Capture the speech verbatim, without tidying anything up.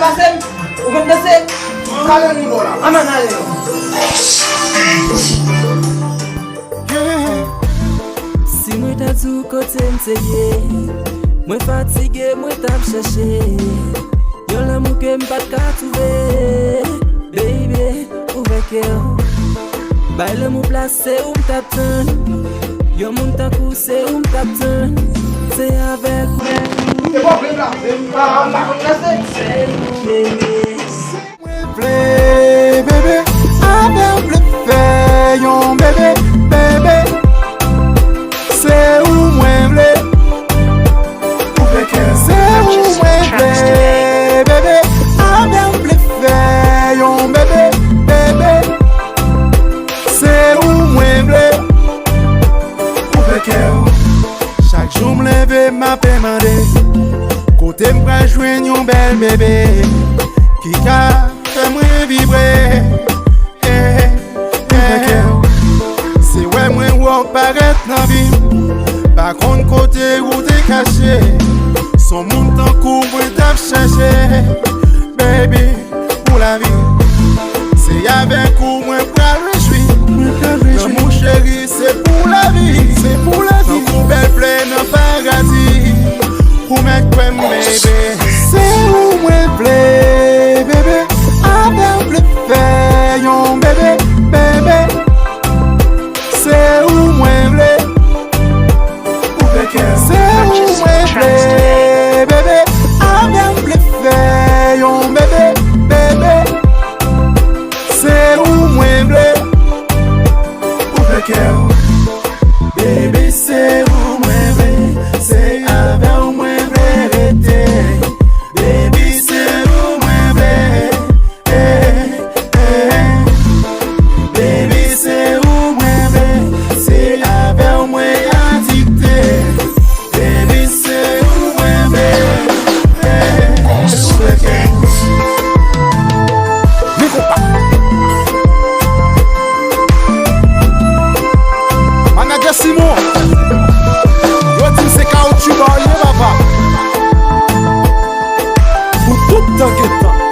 Ou konn danse? Kale nou la. Ann ale non. Si mwen ta di w kote m te ye, mwen fatige, mwen t ap chèche yon lanmou ke m pa t ka twouve. Baby, ouvè kè w. Bay lanmou plas, se ou m t ap tann. Yon moun tankou w, se ou m t ap tann. Se avèk ou. Se pwoblèm la. Se pa, pa konn danse. Mwen vle, bebe, avè w vle fè yon bebe, bebe. Se ou mwen vle. Ouvè kè. Se ou mwen vle, bebe. Avè w vle fè yon bebe, bebe. Se ou mwen vle. Ouvè kè w. Chak jou m leve, m ape mande kote m pral jwenn yon bèl bebe ki ka fè mwen vibre. Eh, eh. Se wè mwen wè w parèt nan vi m. Pa konn kote ou te kache. S on moun tankou mwen t ap chèche. Baby, pou lavi. Se avèk ou mwen pral rejwi. Mwen pral rejwi. Lanmou cheri, se pou lavi. Se pou lavi. Tankou bèl flè nan paradi. Ou mèt kwè m, bebe. Se ou mwen vle, bebe. Avè w vle fè yon bebe, bebe. Se ou mwen vle. Se ou mwen vle, bebe. Avè m vle fè yon bebe, bebe. Se ou mwen vle. Ouvè kè w. Baby, se ou mwen vle. Se avè w mwen vle rete. Baby, se ou mwen vle. Eh, eh. Baby, se ou mwen vle, se avè w mwen adikte. Baby, se ou mwen vle, eh, eh. Men konpa. Manadjè Simon, yo di m se kawotchou ba w ye, papa. Pou tout tan gen tan.